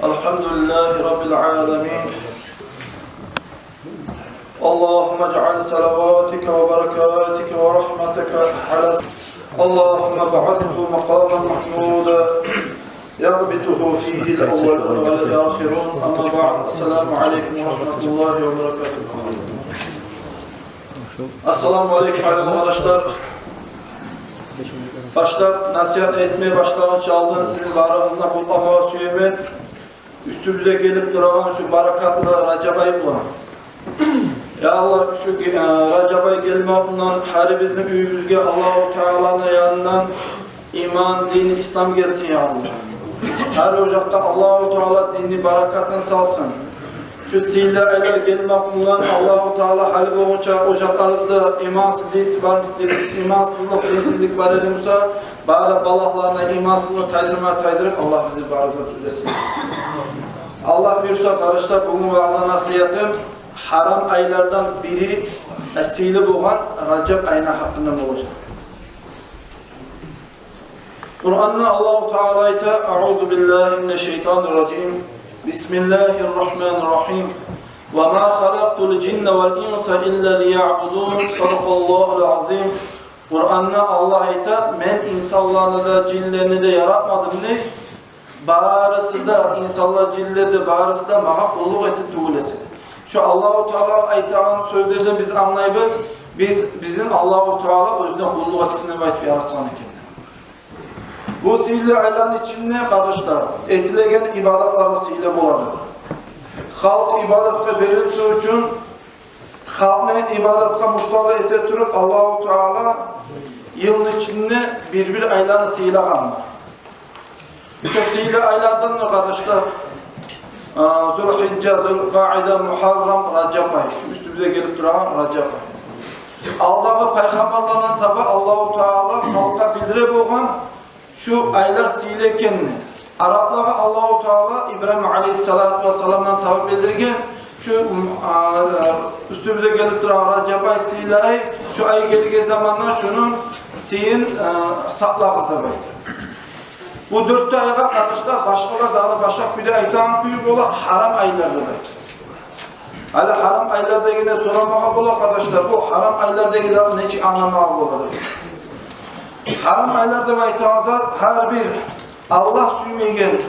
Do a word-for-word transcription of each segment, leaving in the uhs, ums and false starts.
الحمد لله رب العالمين. اللهم اجعل صلواتك وبركاتك ورحمتك على، اللهم ابعثه مقاما محمودا يغبطه فيه الأولون والآخرون. أما بعد، السلام عليكم ورحمة الله وبركاته. Ассаламу алейкум, аявлу къардашлар. Башлап насигьат этме башлагъынча алдын сизин барыгъызны да къутламагъа сюемен. Уьстюбюзге гелип турагъан шу баракатлы Ражаб ай булан. Я Аллагь, шу, э, Ражаб ай гелмек булан гьар бизин уьюбюзге Аллагьу Тааланы янындан иман, дин, ислам гелсин, я Аллагь. Гьар ожакъгъа Аллагьу Таала динни баракатын салсын. Шу сыйлы айлар гелмек булан Аллагьу Таала гьали болгъунча ожакъларда имансыз, динсиз бар, имансызлыкъ, динсизлик бар эди буса, бары балагьланы, имансызлыкъны тайдырма тайдырып, Аллагь бизин барыбызны да тюзлесин. Аллагь буюрса, къардашлар, бугюн ваъза-насигьатым гьарам айлардан бири, э, сыйлы болгъан Ражаб айны гьакъында болажакъ. Къуранда Аллагьу Таала айта: أعوذ بالله من الشيطان الرجيم. بسم الله الرحمن الرحيم. وما خلقت الجن والإنس إلا ليعبدون. صدق الله العظيم. Къуранда Аллагь айта: «Мен инсанланы да, жинлени де яратмадым», — дей. Барысы да, инсанлар, жинлер де, барысы да магъа къуллукъ этип тюгюл эсе. Шу Аллагьу Таала айтагъан сёзлерден биз англайбыз, биз, бизин Аллагьу Таала оьзюне къуллукъ этсин деп айтып яратгъан экен. Бу сыйлы айланы ичинде, къардашлар, этилеген ибадатлар да сыйлы болады. Халкъ ибадатгъа берилсе учун, халкъны ибадатгъа муштарлы эте туруп, Аллагьу Таала йылны ичинде бир-бир айланы сыйлагъан. Шу сыйлы айлардан, къардашлар, а, Зулгьижжа, Зулкъаида, Мугьаррам, Ражаб ай. Шу уьстюбюзге гелип турагъан Ражаб ай. Алдагъы пайхаммарлардан таба Аллагьу Таала халкъгъа билдире болгъан шу айлар сыйлы экенни. Араплагъа Аллагьу Таала Ибрагьим алейгьиссалату вассаламдан таба билдирген, шу, а, уьстюбюзге гелип турагъан Ражаб ай сыйлы ай, шу ай гелген заманда шуну сыйын, а, сакълагъыз деп айта. Бу дёрт де айгъа, къардашлар, башгъалар дагъы да башгъа кюйде айтагъан кюй бола, гьарам айлар деп айта. Гьали гьарам айлар дегенде сорамагъа бола, къардашлар, бу гьарам айлар деген затны нечик англамагъа бола деп. Гьарам айлар деп айтагъан зат гьар бир Аллагь сюймеген,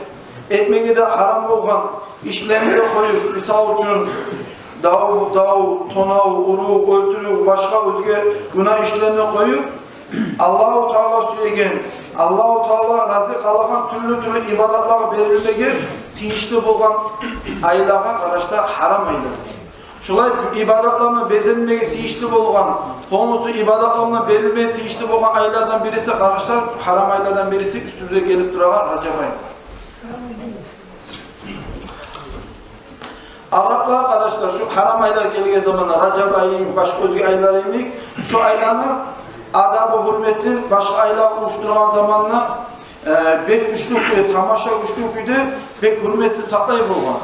этмеге де гьарам болгъан ишлерни де къоюп, мисал учун, дав, дав, тонав, урув, оьлтюрюв, башгъа оьзге гюнагь ишлерни къоюп, Аллагьу Таала сюеген, Аллагьу Таала рази къалагъан тюрлю-тюрлю ибадатлагъа берилмеге тийишли болгъан айлагъа, къардашлар, гьарам айлар. Шулай ибадатларына безенмеге тийишли болгъан, полностью ибадатларына берилмеге тийишли болгъан айлардан бириси, къардашлар, гьарам айлардан бириси уьстюбюзге гелип турагъан Ражаб ай. Араплагъа, къардашлар, шу гьарам айлар гелген заманда, Ражаб ай йимик, башгъа оьзге айлар йимик, шу айланы адабы, гьюрметин башгъа айлар къурушдургъан заманда, э, бек гючлю кюйде, тамаша гючлю кюйде, бек гьюрметин сакълай болгъан.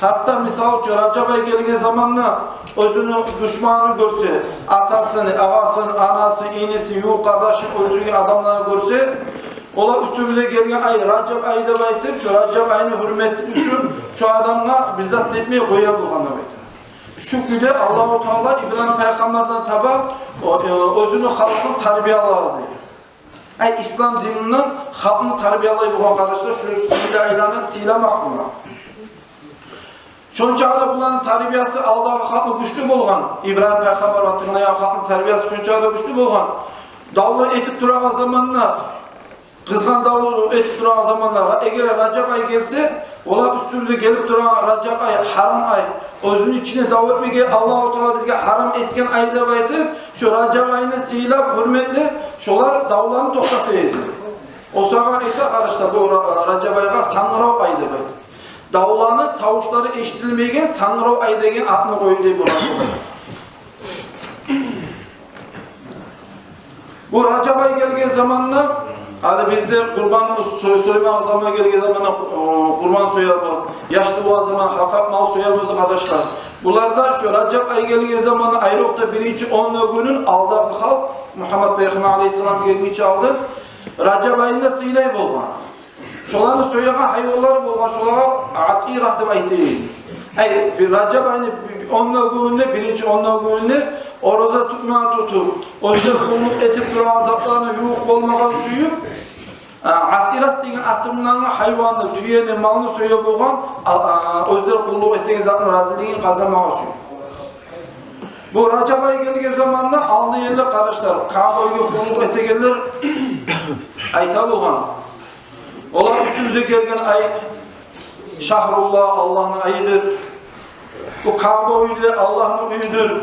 Гьатта, мисал учун, Ражаб ай гелген заманда оьзюню душманын гёрсе, атасын, агъасын, анасын, инисин, ювукъ къардашын оьлтюрген адамланы гёрсе, олар уьстюбюзге гелген ай Ражаб ай деп айтып, шу Ражаб айны гьюрмети учун шу адамгъа бир зат этмей къоя болгъан деп айта. Шу кюйде Аллагьу Таала Ибрагьим пайхаммардан таба о, э, оьзюню халкъын тарбиялады. Ай, ислам дининден халкъны тарбиялай болгъан, къардашлар, шу сыйлы айланы сыйламакъ булан. Шончакъы да буланы тарбиясы алдагъы халкъны гючлю болгъан. Ибрагьим пайхаммаргъа тынглайгъан халкъны тарбиясы шончакъы да гючлю болгъан. Давлар этип турагъан заманда, къызгъан дав этип турагъан заманда, ра-, эгер Ражаб ай гелсе, олар уьстюбюзге гелип турагъан Ражаб ай, гьарам ай, оьзюню ичине дав этмеге Аллагьу Таала бизге гьарам этген ай деп айтып, шу Ражаб айны сыйлап, гьюрметлеп, шолар давланы токътата эди. О сагъа айта, къардашлар, бу Ра-, Ражаб айгъа сангырав ай деп айта. Давланы тавушлары эшитилмейген сангырав ай деген атны къойду дей булагъа. Бу Ражаб ай гелген заманда, гьали бизде къурбан сой-, соймагъа заман гелген заманда, э, къурбан соябыз, яш тувгъан заман гьакъакъ мал соябыз, къардашлар. Буларда шу Ражаб ай гелген заманда, айрокъда биринчи он да гюнюн алдагъы халкъ, Мугьаммат пайхаммар алейгьиссалам гелгинче алда, Ражаб айны да сыйлай болгъан. Шоланы сюеген гьайванлары болгъан, шолагъа атират деп айта эди. Ай, бир Ражаб айны бир, бир онда гюнюнде, биринчи онда гюнюнде ораза тутма тутуп, оьзлер къуллукъ этип турагъан затларына ювукъ болмагъа сююп, а, атират деген атымдагъы гьайванны, тюени, малны сюе болгъан, а, а, оьзлер къуллукъ этеген затны разилигин къазанмагъа сююп. Бу Ражаб ай гелген заманда алдын ерле, къардашлар, Каъба уьйге къуллукъ этегенлер айта болгъан. Олар: «Уьстюбюзге гелген ай Шагьруллагь, Аллагьны айыдыр. Бу Каъба уьй де Аллагьны уьюдюр.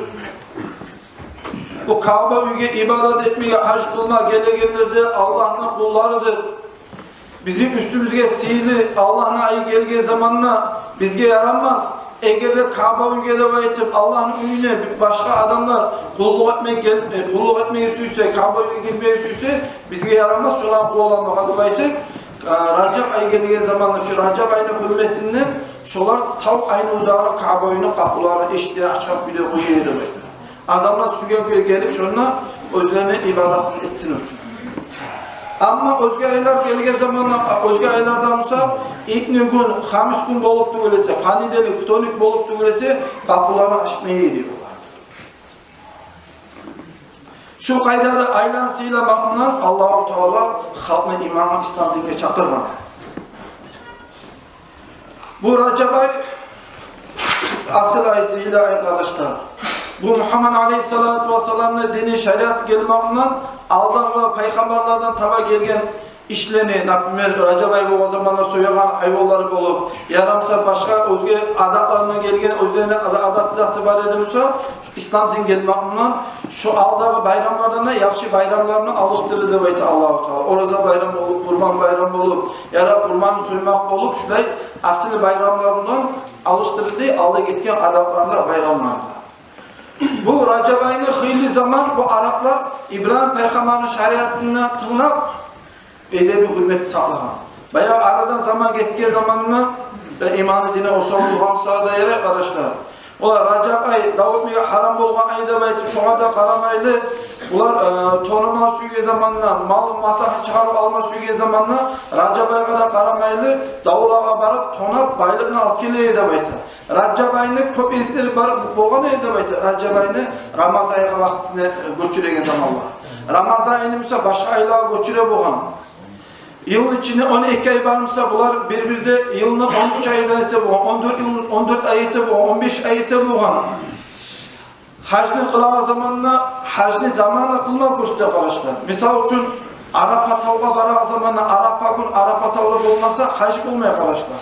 Бу Каъба уьйге ибадат этмеге, гьаж къылма гелегенлер де Аллагьны къулларыдыр. Бизин уьстюбюзге сыйлы Аллагьны айы гелген заманда бизге ярамас, эгер де Каъба уьйге деп айтып, Аллагьны уьюне башгъа адамлар къуллукъ этмеге гел-, э, къуллукъ этмеге сюйсе, Каъба уьйге гирмеге сюйсе, бизге ярамас шоланы къуваламагъа», — деп айтып, э, Ражаб ай гелген заманда, шу Ражаб айны гьюрметинден шолар сав айны узагъына Каъба уьйню къапуларын, эшиклерин ачгъан кюйде къоя эди деп айта. Адамлар сюйген кюйде гелип, шонда оьзлени ибадатын этсин учун. Амма оьзге айлар гелген заманда, оьзге айларда буса, итни гюн, хамис гюн болуп тюгюл эсе, понедельник, вторник болуп тюгюл эсе, къапуларын ачмай эди олар. Шу къайдада айланы сыйламакъ булан Аллагьу Таала халкъны имангъа, ислам динге чакъыргъан. Бу Ражаб ай асил ай, сыйлы ай, къардашлар. Бу Мугьаммад алейгьиссалату вассаламны дини, шариат гелмек булан алдагъы пайхаммарлардан таба гелген ишлени, например, Ражаб ай болгъан заманда соягъан гьайванлар болуп, ярамса башгъа оьзге адатларына гелген, оьзлени ада-, адат заты бар эди буса, ислам дин гелмек булан шу алдагъы байрамлардан да яхшы байрамланы алышдырды деп айта Аллагьу Таала. Ораза байрам болуп, Къурбан байрам болуп, яда къурбанны соймакъ болуп, шулай асил байрамлар булан алышдырды алда гетген адатланы да, байрамланы да. Бу Ражаб айны хыйлы заман, бу араплар Ибрагьим пайхаммарны шариатына тынглап, эдеби, гьюрметни сакълагъан. Баягъы арадан заман гетген заманда, бир иманы, дини осал болгъан сагъа да ярай, къардашлар. Олар Ражаб ай дав этмеге гьарам болгъан ай деп айтып, шогъар да къарамайлы, булар, э, тонмагъа сюйген заманда, мал-матагьын чыгъарып алма сюйген заманда, Ражаб айгъа да къарамайлы, давлагъа барып, тонап, байлыкъны алып геле деп айта. Ражаб айны кёп эзитлери бар болгъан эди деп айта. Ражаб айны Рамазан айгъа вакътисине, э, гёчюреген заманлар. Рамазан айны буса башгъа айлагъа гёчюре болгъан. Йыл ичинде он эки ай бар буса, булар бир-бирде йылны он уьч ай да эте болгъан, он дёрт йыл, он дёрт ай эте болгъан, он беш ай эте болгъан. Гьажны къылагъан заманда, гьажны заманы къылма гёрсете, къардашлар. Мисал учун, Арапа тавгъа барагъан заманда, Арапа гюн Арапа тавда болмаса, гьаж болмай, къардашлар.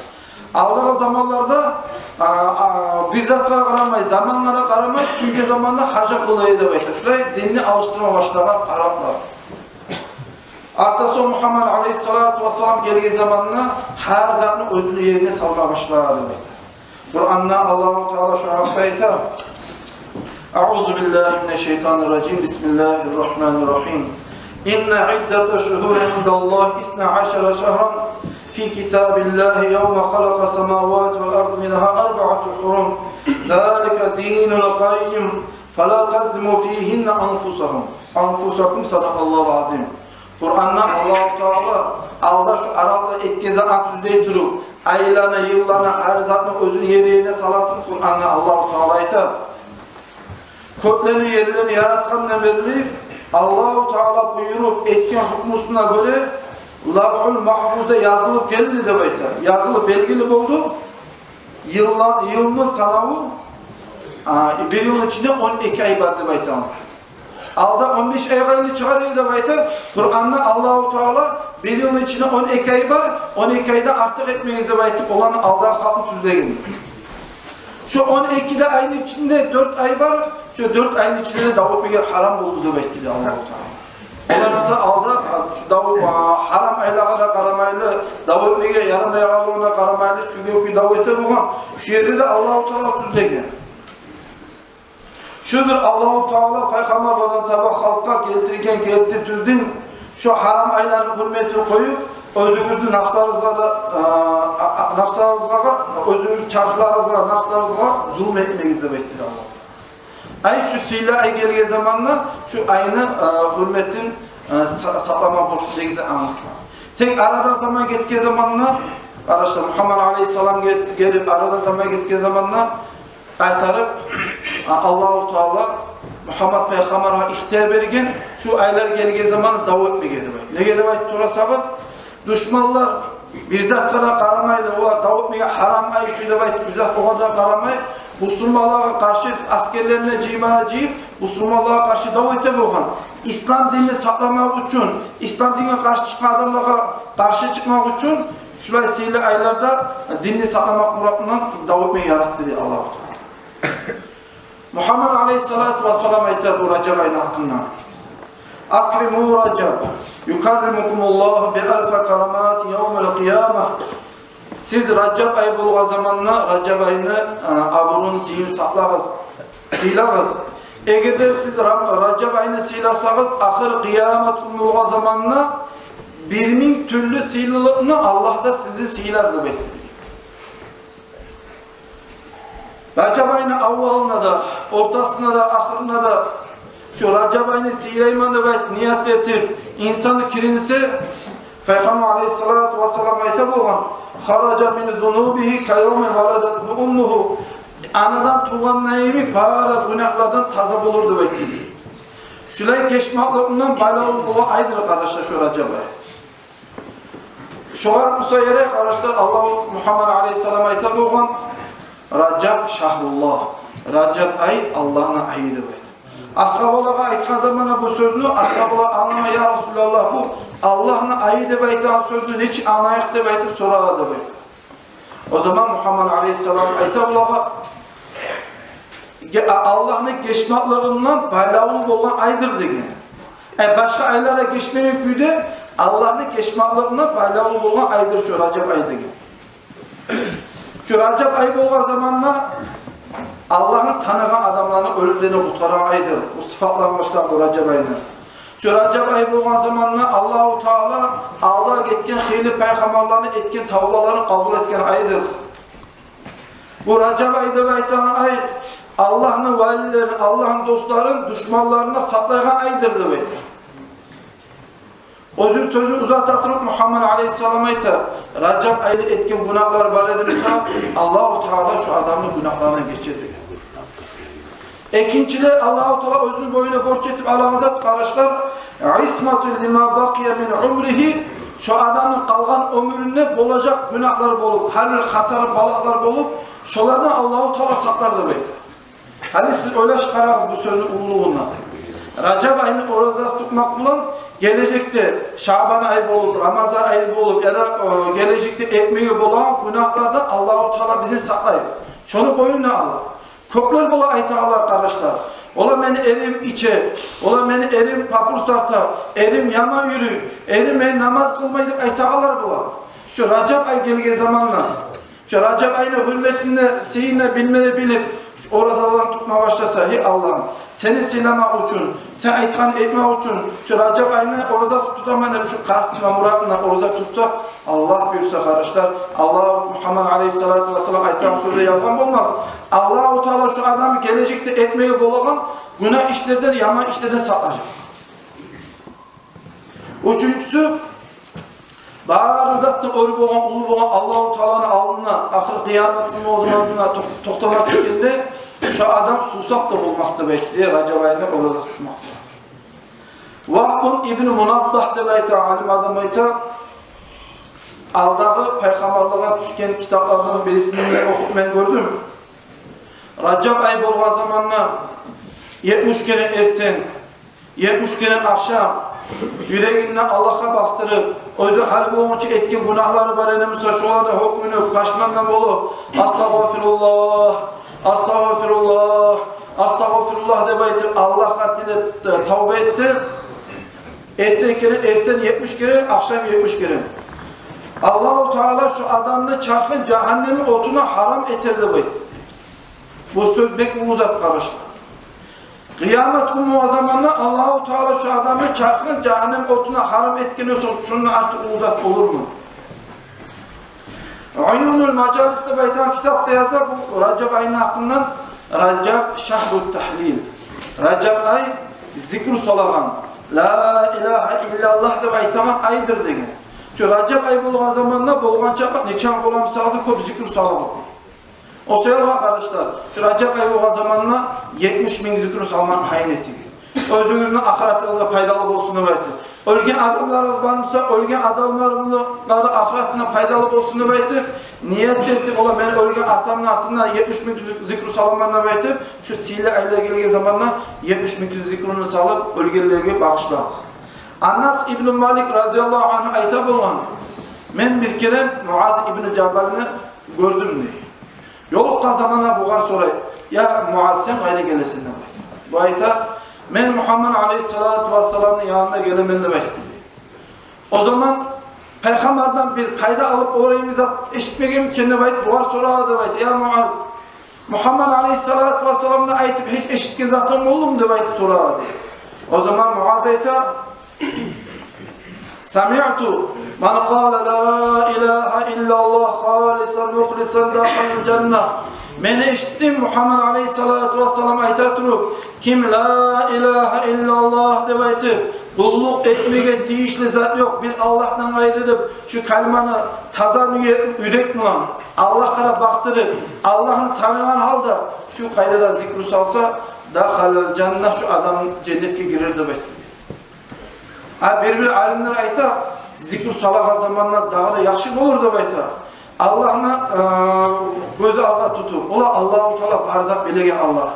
Алдагъы заманларда, а, а, бир затгъа къарамай, замангъа да къарамай, сюйген заманда гьаж къыла эди деп айта. Шулай динни алышдырма башлагъан араплар. Артда сонг Мугьаммад алейгьиссалату вассалам гелген заманда гьар затны оьзюню ерине салма башлагъан деп айта. Къуранда Аллагьу Таала шу гьакъда айта: أعوذ بالله من الشيطان الرجيم. بسم الله الرحمن الرحيم. إن عدة الشهور عند الله اثنا عشر شهرا في كتاب الله يوم خلق السماوات والأرض منها أربعة حرم ذلك الدين القيم فلا تظلموا فيهن أنفسهم، أنفسكم. صدق الله العظيم. Къуранда Аллагьу Таала алда шу араплар этген затны тюзлей туруп, айланы, йылланы, гьар затны оьзюню ерине салатын Къуранда Аллагьу Таала айта. Кёклени, ерлени яратгъандан берли Аллагьу Таала буюруп этген гьукмусуна гёре Лавгьул Магьфузда язылып гелди деп айта. Язылып белгили болду. Йылла-, йылны санаву, а, бир йылны ичинде он эки ай бар деп айта. Алда он беш айгъа йылы чыгъар эди деп айта. Къуранда Аллагьу Таала бир йылны ичинде он эки ай бар, он эки айдан артыкъ этмегиз деп айтып, оланы алдагъы халкъны тюзлеген. Шо он эки де айны ичинде дёрт ай бар, шо дёрт айны ичинде де дав этмеге гьарам болду деп айтды Аллагьу Таала. Олар буса алда, а, шу дав, а, гьарам айлагъа да къарамайлы, дав этмеге ярамайгъанлыгъына къарамайлы, сюйген кюй дав эте болгъан. Шу ерде де Аллагьу Таала тюзлеген. Шудур Аллагьу Таала пайхаммарлардан таба халкъгъа гелтирген герти тюз дин, шу гьарам айланы гьюрметин къоюп, оьзюгюзню напсларыгъызгъа да, а, а, а, напсларыгъызгъа, оьзюгюзню чархларыгъызгъа, напсларыгъызгъа зулму этмегиз деп айтды Аллагьу Таала. Ай, шу сыйлы ай гелген заманда шу айны, э, гьюрметин, э, са-, сакълама борчлу дегенни англата. Тек арадан заман гетген заманда, къардашлар, Мугьаммад алейгьиссалам гет-, гелип, арадан заман гетген заманда къайтарып, а, Аллагьу Таала Мугьаммад пайхаммаргъа ихтияр берген, шу айлар гелген заманда дав этмеге деп айтып. Неге деп айтып сорасагъыз, душманлар бир затгъа да къарамайлы, олар дав этмеге гьарам ай шу деп айтып, бир зат огъар да къарамай, бусурманлагъа къаршы асгерлерин жыйма жыйып, бусурманлагъа къаршы дав эте болгъан. Ислам динни сакъламакъ учун, ислам динге къаршы чыкъгъан адамлагъа къаршы чыкъмакъ учун шулай сыйлы айларда динни сакъламакъ муратындан дав этмеге яратды дей Аллагьу Таала. Мугьаммад алейгьиссалату вассалам айта бу Ражаб айны гьакъында: «Акриму Ражаб, юкарримукумуллагьу би алфи караматин явмал къияма». Сиз Ражаб ай болгъан заманда Ражаб айны, а, абурун, сыйын сакълагъыз, сыйлагъыз. Эгер де сиз Ра-, Ражаб айны сыйласагъыз, ахыр къыямат гюн болгъан заманда бир минг тюрлю сыйлылыкъны Аллагь да сизин сыйлар деп айтды. Ражаб айны аввалына да, ортасына да, ахырына да шу Ражаб айны сыйлайман деп айтып ният этип, инсан киринсе, Пайхаммар алейгьиссалату вассалам айта болгъан: «Хаража мин зунубигьи ка явми валадатгьу уммугьу». Анадан тувгъанына йимик бары гюнагьлардан таза болур деп айтды. Шулай гечмекликден байлавлу болгъан айдыр, къардашлар, шу Ражаб ай. Шогъар буса ярай, къардашлар, Аллагь, Мугьаммад алейгьиссалам айта болгъан: «Ражаб шагьруллагь». Ражаб ай Аллагьны айы деп айта. Асгьабалагъа айтгъан заманда бу сёзню, асгьабалар англамай: «Я Расулаллагь, бу Аллагьны айы деп айтагъан сёзню нечик англайыкъ?» – деп айтып сорагъан деп айта. О заман Мугьаммад алейгьиссалам айта булагъа: «Ге-, а-, Аллагьны гечмеклигинден байлавлу болгъан айдыр», – деген. Э, башгъа айлар да гечмеген кюйде, Аллагьны гечмеклигинден байлавлу болгъан айдыр шу Ражаб ай деген. Шу Ражаб ай болгъан заманда Аллагьны таныгъан адамланы оьлюмден къутгъарагъан айдыр. Бу сыфатлангъан бу Ражаб айны. Шу Ражаб ай болгъан заманда Аллагьу Таала алда гетген хыйлы пайхаммарланы этген тавбаларын къабул этген айдыр. Бу Ражаб ай деп айтагъан ай Аллагьны валилерин, Аллагьны достларын душманларындан сакълайгъан айдыр деп айта. Оьзю сёзю узата туруп, Мугьаммад алейгьиссалам айта: «Ражаб айны этген гюнагьлары бар эди буса, Аллагьу Таала шу адамны гюнагьларын гечер», – деген. Экинчилей, Аллагьу Таала оьзюню бойнуна борч этип алагъан зат, къардашлар: «Исматун лима бакъия мин умригьи». Шу адамны къалгъан оьмюрюнде болажакъ гюнагьлар болуп, гьар бир хатар, балагьлар болуп, шолардан Аллагьу Таала сакълар деп айта. Гьали сиз ойлашып къарагъыз бу сёзню уллулугъуна. Ражаб айны оразасы тутмакъ булан гележекде Шаъбан ай болуп, Рамазан ай болуп, яда, э, гележекде этмеге болагъан гюнагьлардан Аллагьу Таала бизин сакълай. Шону бойнуна ала. Кёплер бола айтагъанлар, къардашлар: «Ола, мени эрим иче, ола, мени эрим папирос тарта, эрим яман юрюй, эрим мени намаз къылмай», – деп айтагъанлар бола. Шу Ражаб ай гелген заманда, шу Ражаб айны гьюрметин де, сыйын да билмеге билип, шу оразаларын тутма башласа, гьей Аллагьым, сени сыйламакъ учун, сен айтгъанны этмек учун, шу Ражаб айны оразасын тутаман деп, шу къастына, муратына ораза тутса, Аллагь буюрса, къардашлар, Аллагь, Мугьаммад алейгьиссалату вассалам айтгъан сёз де ялгъан болмас. Аллагьу Таала шу адамны гележекде этмеге болагъан гюнагь ишлерден, яман ишлерден сакълажакъ. Уьчюнчюсю, бары затдан оьр болгъан, уллу болгъан Аллагьу Тааланы алдына, ахыр къыямат гюню о заманда ток-, токътама тюшгенде, шу адам сувсап да болмас деп айтды, Ражаб айны оразасын тутмакъ. Вагьб ибн Мунаббагь деп айта, алим адам айта, алдагъы пайхаммарлагъа тюшген китаплардан бирисинде охуп мен гёрдюм. Ражаб ай болгъан заманда етмиш керен эртен, етмиш керен ахшам, юрегин Аллагьгъа бакъдырып, оьзю гьали болгъунча этген гюнагьлары бар эди буса, шолардан гьёкюнюп, пашман да болуп: «Астагъфируллагь, астагъфируллагь, астагъфируллагь», – деп айтып, Аллагьгъа тилеп, э, тавба этсе, эртен керен, эртен етмиш керен, ахшам етмиш керен, Аллагьу Таала шу адамны чархын жагьаннемни отуна гьарам этер деп айтды. Бу сёз бек уллу зат, къардашлар. Къыямат гюн болгъан заманда Аллагьу Таала шу адамны чархын жагьаннем отуна гьарам этгенден сонг, шундан артыкъ уллу зат болурму? «Уюнул Мажалис» деп айтагъан китапда яза бу Ражаб айны гьакъындан: «Ражаб шагьру тагьлил». Ражаб ай зикру салагъан, «Ла илагьа иллаллагь» деп айтагъан айдыр деген. Шу Ражаб ай болгъан заманда болгъанча нечакъы бола буса да кёп зикру салыгъыз дей. О саялы, къардашлар, шу Ражаб ай болгъан заманда етмиш минг зикру салма гьайын этигиз. Оьзюгюзню ахыратыгъызгъа пайдалы болсун деп айтып. Оьлген адамларыгъыз бар буса, оьлген адамларыгъызны ахыратына пайдалы болсун деп айтып, ният этип, ола мен оьлген атамны атына етмиш минг зик-, зикру саламан деп айтып, шу сыйлы айлар гелген заманда етмиш минг зикруну салып, оьлгенлеге багъышлагъыз. Анас ибну Малик разияллагьу ангьу айта болгъан: «Мен бир керен Муаз ибну Жабалны гёрдюм», — дей. Ёлукъгъан заманда бугъар сорай: «Я Муаз, сен къайда гелесен?» — деп айта. Бу айта: «Мен Мугьаммад алайгьиссалату вассаламны янына гелемен», — деп айтды. О заман пайхаммардан бир пайда алып болар йимик зат эшитмегенмикен деп айтып, бугъар сорай деп айта: «Я Муаз, Мугьаммад алайгьиссалату вассаламны айтып гьеч эшитген затынг болдуму?» — деп айтып сорай дей. О заман Муаз айта: «سمعت من قال لا إله إلا الله خالصا مخلصا دخل الجنة». Мен эшитдим Мугьаммад алайгьиссалату вассалам айта туруп: «Ким ла илагьа иллаллагь деп айтып, къуллукъ этмеге тийишли зат ёкъ бир Аллагьдан къайры деп, шу калиманы таза ният, юрек булан Аллагьгъа бакъдырып, Аллагьны таныгъан гьалда шу къайдада зикру салса, дахалал жанна, шу адам женнетге гирер», — деп айтды. А бир-бир алимлер айта, зикру салагъан заманда дагъы да яхшы болур деп айта. Аллагьны, э, гёз алгъа тутуп, ола Аллагьу Таала бар зат билеген Аллагь,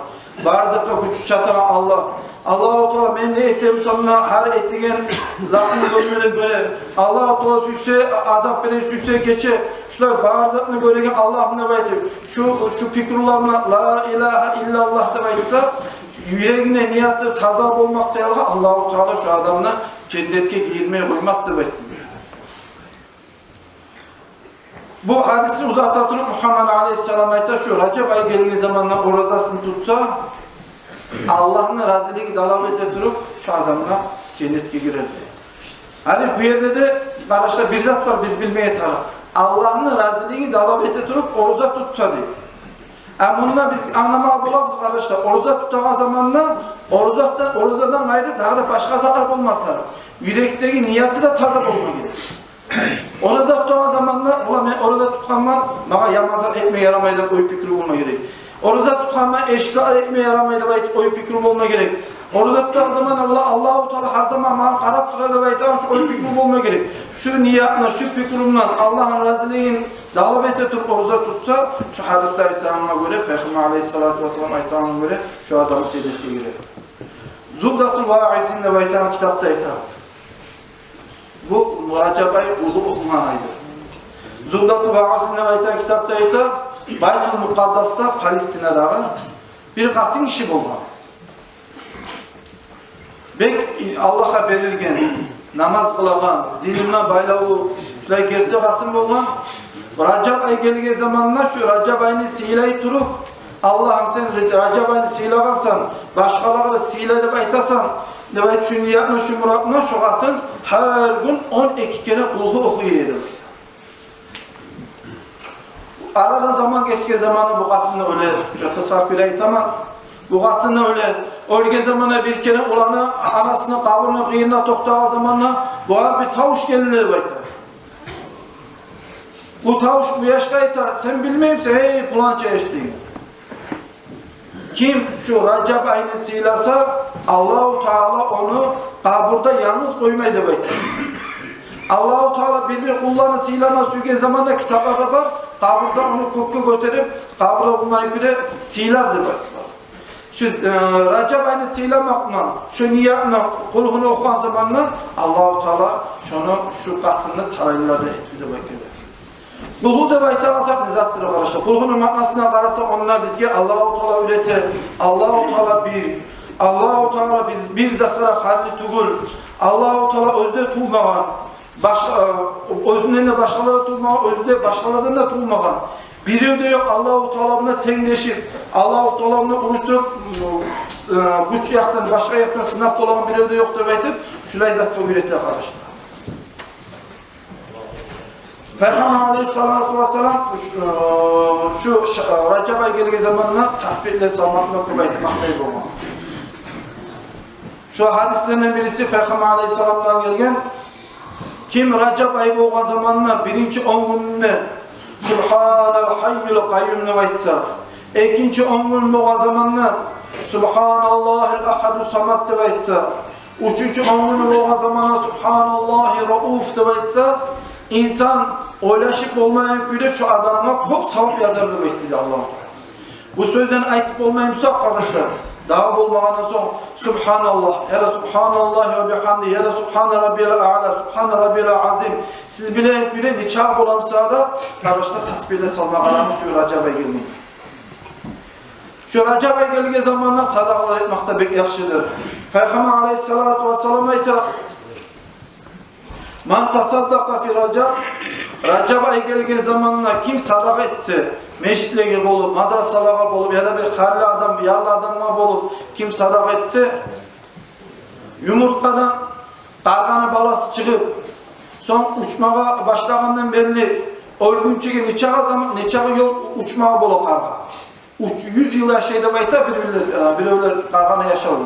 бар затгъа гючю чатагъан Аллагь. Аллагьу Таала мен не этем сонда, гьар этеген затны гёрмеге гёре. Аллагьу Таала сюйсе азап бере, сюйсе гече. Шулай бар затны гёреген Аллагь деп айтып, шу, шу пикрулар булан ла илагьа иллаллагь деп айтса, юрегинде нияты таза болмакъ саялы Аллагьу Таала шу адамны женнетге гирмей къоймас деп айтды. Бу гьадисни узата туруп, Мугьаммад алайгьиссалам айта, шу Ражаб ай гелген заманда оразасын тутса, Аллагьны разилигин талап эте туруп, шу адам да женнетге гирер дей. Гьали бу ерде де, къардашлар, бир зат бар, биз билмеге тарыкъ. Аллагьны разилигин талап эте туруп ораза тутса дей. А мунда биз англамагъа болабыз, къардашлар, ораза тутагъан заманда оразадан, оразадан къайры дагъы да башгъа затлар болма тарыкъ. Юрекдеги нияты да таза болма герек. Ораза тутагъан заманда, ола мен ораза тутгъанман, магъа яман зат этме ярамай деп ой-пикру болма герек. Ораза тутгъанман, эрши зат этме ярамай деп айтып ой-пикру болма герек. Ораза тутагъан заманда, ола Аллагьу Таала гьар заман магъа къарап тура деп айтагъан шу ой-пикру болма герек. Шу ниятны, шу пикру булан Аллагьны разилигин талап эте туруп ораза тутса, шу гьадисде айтагъангъа гёре, Пайхаммар алайгьиссалату вассалам айтагъангъа гёре, шу адам женнетге гирер. Зубдатул Ваизин деп айтагъан китапда айта. Бу Ражаб ай къулгьу охугъан айдыр. Зубдатул Ваизин деп айтагъан китапда айта, Байтул Мукъаддасда, Палестинадагъы бир къатын гиши болгъан. Бек Аллагьгъа берилген, намаз къылагъан, динине байлавлу, шулай герти къатын болгъан. Ражаб ай гелген заманда шу Ражаб айны сыйлай туруп, Аллагьым, сен Ражаб айны сыйлагъансан, башгъалагъа да сыйла деп айтасан деп айтып, шу ниятны, шу муратны, шу къатын гьар гюн он эки керен къулгьу охуй эди. Арадан заман гетген заманда бу къатын да оьле, бир къысгъа кюйде айтаман. Бу къатын да оьле. Оьлген заманда бир керен оланы, анасыны къабурну къырыйында токътагъан заманда бугъар бир тавуш гелди деп айта. Бу тавуш бу яшгъа айта: «Сен билмеймисен, гьей, пуланча яш», — деген. «Ким шу Ражаб айны сыйласа, Аллагьу Таала ону къабурда янгыз къоймай», — деп айтды. Аллагьу Таала бир-бир къулланы сыйлама сюйген заманда, китапларда бар, къабурда ону кёкге гётерип, къабурда болмайгъан кюйде сыйлар деп айтды. Шу, э, Ражаб айны сыйламакъ булан, шу ниятны, къулгьуну охугъан заманда Аллагьу Таала шону, шу къатынны талайлылардан этди деп айтды. Къулгьу деп айтагъан зат не затдыр, къардашлар? Къулгьуну маънасына къарасакъ, онда бизге Аллагьу Таала уьйрете: Аллагьу Таала бир. Аллагьу Таала биз, бир затгъа да къаршы тюгюл. Аллагьу Таала оьзю де тувмагъан, башгъа, э, оьзюнден де башгъалар да тувмагъан, оьзю де башгъалардан да тувмагъан. Бирев де ёкъ Аллагьу Таала булан тенглешип, Аллагьу Таала булан урушдуруп, э, гюч якъдан, башгъа якъдан сынап болагъан бирев де ёкъ деп айтып, шулай затгъа уьйрете, къардашлар. Пайхаммар алайгьиссалату вассалам шу, э, шу ша-, Ражаб ай гелген заманда тасбигьлер салмакъны кёп айтмакъдай болгъан. Шу гьадислерден бириси Пайхаммар алайгьиссаламдан гелген: Ким Ражаб ай болгъан заманда биринчи он гюнюнде «Субгьанал гьаййил къайюм» деп айтса, экинчи он гюн болгъан заманда «Субгьаналлагьил агьадус самад» деп айтса, уьчюнчю он гюню болгъан заманда «Субгьаналлагьи рауф» деп айтса, инсан ойлашып болмайгъан кюйде шо адамгъа кёп савап язар деп айтды Аллагьу Таала. Бу сёзлени айтып болмай буса, къардашлар, дагъы болмагъандан сонг «Субгьаналлагь», яда «Субгьаналлагьи ва бигьамдигьи», яда «Субгьана раббиял аъла», «Субгьана раббиял азим». Сиз билеген кюйде нечакъы боламыса да, къардашлар, тасбигьлер салма къарамыз шо Ражаб ай гелген. Шо Ражаб ай гелген заманда садагъалар этмек де бек яхшыдыр. Пайхаммар алайгьиссалату вассалам айта: «Ман тасаддакъа фи Ражаб», Ражаб ай гелген заманда ким садагъа этсе, межитлеге болуп, мадрасалагъа болуп, яда бир халли адам, ярлы адамгъа болуп, ким садагъа этсе, юмурткъадан къаргъаны баласы чыгъып, сонг учмагъа башлагъандан берли оьлгюнчеге нечакъы заман, нечакъы ёл учмагъа бола къаргъа? Уьч юз йыл яшай деп айта бир-бирлер, э, биревлер къаргъаны яшаву.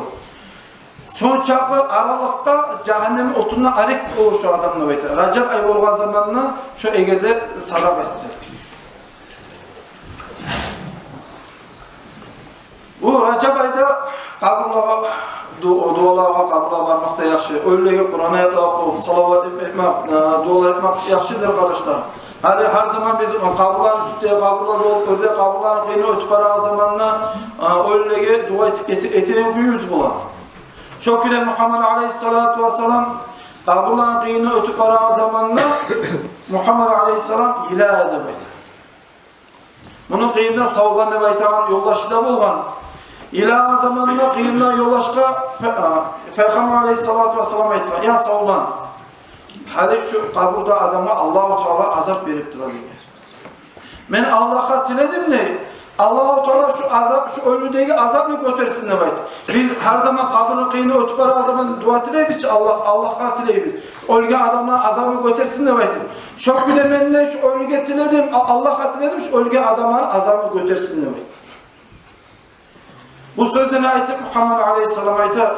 Шончакъы аралыкъгъа жагьаннемни отундан арек болур шо адам деп айта, Ражаб ай болгъан заманда шо эгер де садагъа этсе. Бу Ражаб айда къабурлагъа ду-, дуалагъа, къабурлагъа бармакъ да яхшы. Оьлюлеге Къуран аятлар охуп, салават этмек, э, дуалар этмек яхшыдыр, къардашлар. Гьали гьар заман биз къабурланы тюпде къабурлар болуп, оьрде къабурланы къырыйындан оьтюп барагъан заманда, э, оьлюлеге дуа этип эте-, этеген кююбюз бола. Шо кюйде Мугьаммад алайгьиссалату вассалам къабурланы къырыйындан оьтюп барагъан заманда Мугьаммад алайгьиссалам йылай деп айта. Муну къырыйында Савбан деп айтагъан ёлдашы да болгъан. Йылагъан заманында къырыйында ёлдашгъа Фа-, а, Пайхаммар алайгьиссалату вассалам айтгъан: «Я Савбан, гьали шу къабурда адамгъа Аллагьу Таала азап берип тура», — деген. «Мен Аллагьгъа тиледим де, Аллагьу Таала шу азап, шу оьлюдеги азапны гётерсин деп айтып. Биз гьар заман къабурну къырыйындан оьтюп барагъан заман дуа тилейбиз чи, Аллагь, Аллагьгъа тилейбиз, оьлген адамланы азабын гётерсин деп айтып. Шо кюйде мен де шу оьлюге тиледим, А-, Аллагьгъа тиледим шу оьлген адамланы азабын гётерсин деп айтып». Бу сёзлени айтып, Мугьаммад алайгьиссалам айта: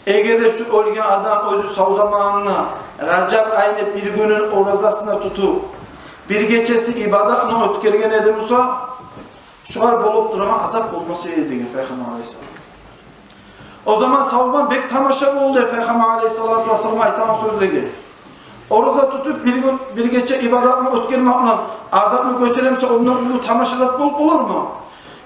«Эгер де шу оьлген адам оьзю сав заманында Ражаб айны бир гюнюн оразасын тутуп, бир гечесин ибадатына оьтгерген эди буса, шогъар болуп турагъан азап болмас эди», — деген Пайхаммар алайгьиссалам. О заман Савбан бек тамаша болду Пайхаммар алайгьиссалату вассалам айтагъан сёзлеге. «Ораза тутуп, бир гюн, бир гече ибадатына оьтгермек булан азапны гётеремсе, ондан уллу тамаша зат болуп болурму?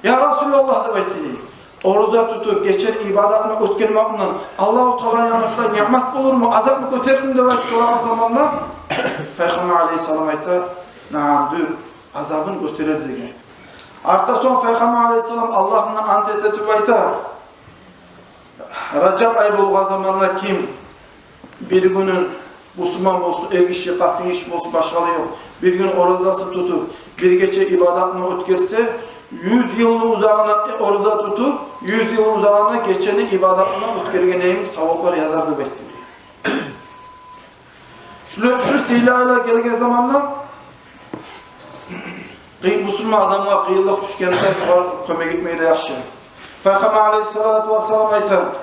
Я Расулаллагь, — деп айтды, — ораза тутуп, гечени ибадатына оьтгермек булан Аллагьу Тааланы янында шулай ниъмат болурму? Азапны гётерирми?» — деп айтып сорагъан заманда Пайхаммар алайгьиссалам айта: «Наам, дюр, азабын гётерер», — деген. Артда сонг Пайхаммар алайгьиссалам Аллагь булан ант эте туруп айта: «Ражаб ай болгъан заманда ким бир гюнюн, бусурман болсун, эргиши, къатынгиши болсун, башгъалыгъы ёкъ, бир гюн оразасын тутуп, бир гече ибадатына оьтгерсе, юз йылны узагъына, э, ораза тутуп, юз йылны узагъына гечени ибадатына оьтгерген йимик саваплар язар», — деп айтды. Шулай, шу сыйлы айлар гелген заманда къый-, бусурман адамгъа къыйынлыкъ тюшгенде шогъар кёмек этмеге де яхшы. Пайхаммар алайгьиссалату вассалам айта: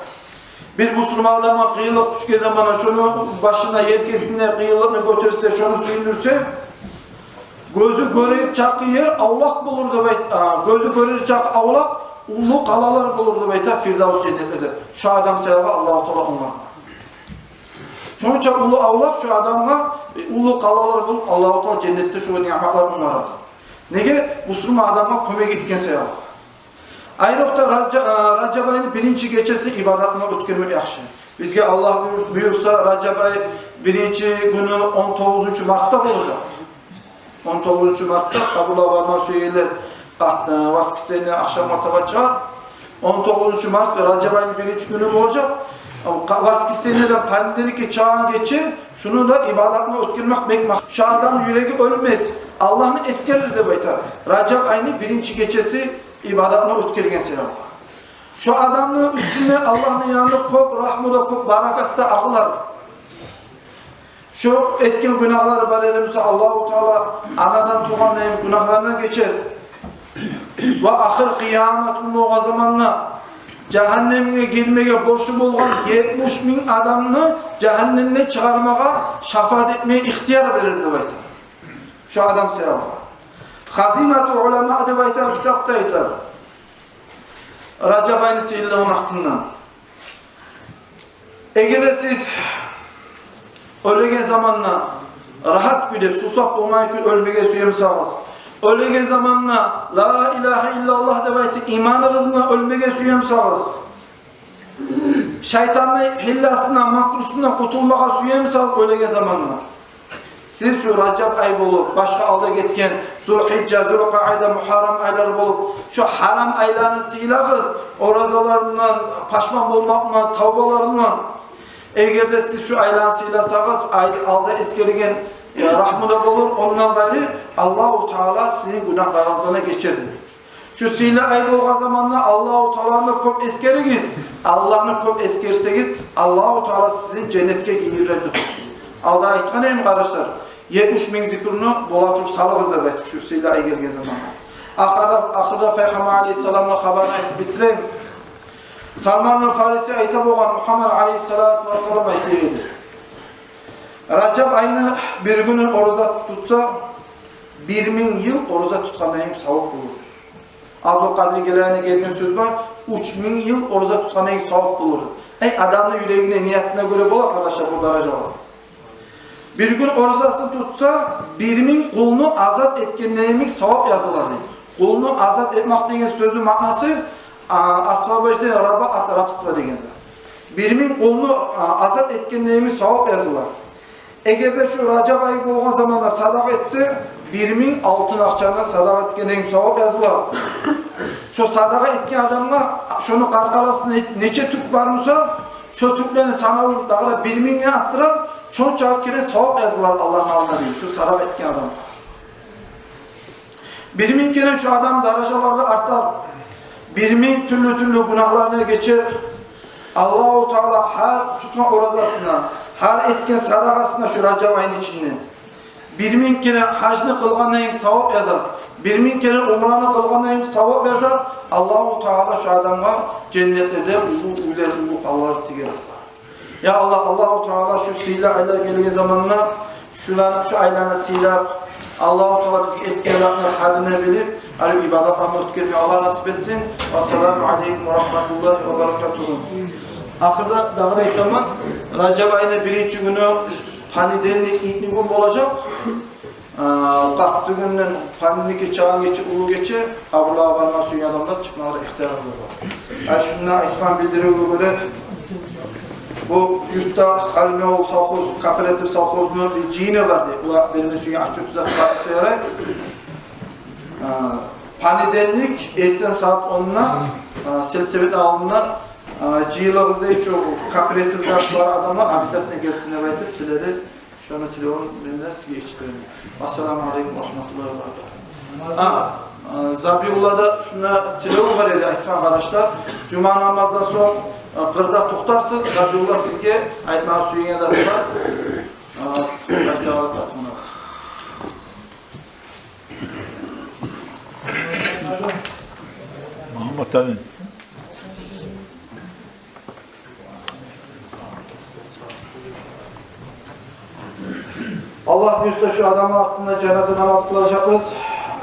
«Бир бусурман адамгъа къыйынлыкъ тюшген заманда шону башына, елкесине къыйынлыкъны гётерсе, шону сююндюрсе, гёзю гёрер чакъы ер авлакъ болур», — деп айт-, а, «гёзю гёрер чакъы авлакъ уллу къалалар болур», — деп айта, Фирдавс женнетлерде. Шо адам саялы Аллагьу Таала онгар. Шонча уллу авлакъ шо адамгъа, э, уллу къалалар болуп, Аллагьу Таала женнетде шо ниъматлар онгарар. Неге? Бусурман адамгъа кёмек этген саялы. Айрокъда Ража-, э, Ражаб айны биринчи гечеси ибадатына оьтгермек яхшы. Бизге Аллагь буюр-, буюрса, Ражаб ай биринчи гюню он тогъузунчу мартда болажакъ. Он тогъузунчу мартда къабурлагъа барма сюегенлер, къат-, э, воскресенье ахшамгъа таба чыгъар. Он тогъузунчу март Ражаб айны биринчи гюню болажакъ. Къа-, воскресеньеден понедельникге чыгъагъан гече шуну да ибадатына оьтгермек бек мах-, шо адамны юреги оьлмес, Аллагьны эсгерир деп айта. Ражаб айны биринчи гечеси ибадатына оьтгерген саялы. Шо адамны уьстюне Аллагьны янында кёп рагьму да, кёп баракат да агъылар. Шо этген гюнагьлары бар эди буса, Аллагьу Таала анадан тувгъандай гюнагьларындан гечер. Ва ахыр къыямат гюн болгъан заманда жагьаннемге гирмеге борчлу болгъан етмиш минг адамны жагьаннемден чыгъармагъа шафаат этмеге ихтияр берер деп айта. Шо адам саялы. «Хазинатул уламаъ» деп айтагъан китапда айта Ражаб айны сыйлылыгъыны гьакъындан. Эгер де сиз оьлеген заманда рагьат кюйде, сувсап болмай кюйде оьлмеге сюе бусагъыз, оьлеген заманда «Ла илагьа иллаллагь» деп айтып, иманыгъыз булан оьлмеге сюе бусагъыз, шайтанны гьилласындан, макрусундан къутулмагъа сюе бусагъыз оьлеген заманда, сиз шу Ражаб ай болуп, башгъа алда гетген Зулгьижжа, Зулкъаъда, Мугьаррам айлар болуп, шу гьарам айланы сыйлагъыз оразалар булан, пашман болмакъ булан, тавбалар булан. Эгер де сиз шу айланы сыйласагъыз, ай-, алда эсгерген, э, рагьму да болур, ондан къайры Аллагьу Таала сизин гюнагьларыгъыздан да гечер. Шу сыйлы ай болгъан заманда Аллагьу Тааланы кёп эсгеригиз. Аллагьны кёп эсгерсегиз, Аллагьу Таала сизин женнетге гийирер деп. Алда айтгъан эдим, къардашлар, етмиш минг зикруну бола туруп салыгъыз деп айтып, шу сыйлы ай гелген заманда. Ахырда, ахырда Пайхаммар алейгьиссаламны хабарын айтып битирейим. Салман аль-Фариси айта болгъан, Мугьаммад алейгьиссалату вассалам айта эди: Ражаб айны бир гюню ораза тутса, бир минг йыл ораза тутгъандай савап болур. Абдулкъадир Геланиден гелген сёз бар, уьч минг йыл ораза тутгъандай савап болур. Эй, адамны юрегине, ниятына гёре бола, къардашлар, бу даражалар. Бир гюн оразасын тутса, бир минг къулну азат этгендей савап язылар дей. Къулну азат этмек деген сёзню маънасы, а, освобождение раба от рабства деген зат. Бир минг къулну, а, азат этгендей савап язылар. Эгер де шу Ражаб ай болгъан заманда садагъа этсе, бир минг алтын акъчаны садагъа этгендей савап язылар. Шо садагъа этген адамгъа, шону къаркъарасында нече тюк бар буса, шо тюклени санавун дагъы да бир мингге артдырып, шончакъы керен савап язылар Аллагьны алдында дей, шо садагъа этген адамгъа. Бир минг керен шо адам даражалары артар. Бир минг тюрлю-тюрлю гюнагьларындан гечер. Аллагьу Таала гьар тутгъан оразасына, гьар этген садагъасына шу Ражаб айны ичинде бир минг керен гьажны къылгъандай савап язар. Бир минг керен умраны къылгъандай савап язар. Аллагьу Таала шу адамгъа женнетлерде уллу уьйлер, уллу къалалар тигер. Я Аллагь, Аллагьу Таала шу сыйлы айлар гелген заманда шулар, шу айланы сыйлап, Аллагьу Таала бизге этген затны къадирин билип, гьар ибадатланы оьтгермеге Аллагь насип этсин. Ассаламу алейкум ва рагьматуллагьи ва баракатугьу. Ахырда дагъы да айтаман, Ражаб айны биринчи гюню понедельник, итни гюн болажакъ. А, къатты гюнден понедельникге чакъы гече, уллу гече, къабурлагъа барма сюйген адамлар чыкъмагъа ихтиярыгъыз бар. А, шунда айтгъан билдиривге гёре, бу юртда Халимбекавул совхоз, кооператив совхозну бир жыйыны бар дей. Булар берме сюйген отчёт тюзетип барса ярай. А, понедельник эртен сагьат онда, а, сельсовет алдында, а, жыйылыгъыз дей, шу кооперативде бар адамлар обязательно гелсин деп айтып, тиледи. Шону тилевюн мен де сизге етишдирейим. Ассаламу алейкум ва рагьматуллагьи ва баракатугь. А, а, Забиуллада шунда тилев бар эди, айтгъан, къардашлар, жума намаздан сонг, а, къырда токътарсыз, Забиулла сизге айтмагъа сюеген заты бар. А, айтагъан затын. Мугьаммат Алим. Аллагь буюрса, шу адамны артында жаназа намаз къылажакъбыз.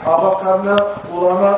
Абакъарны уланы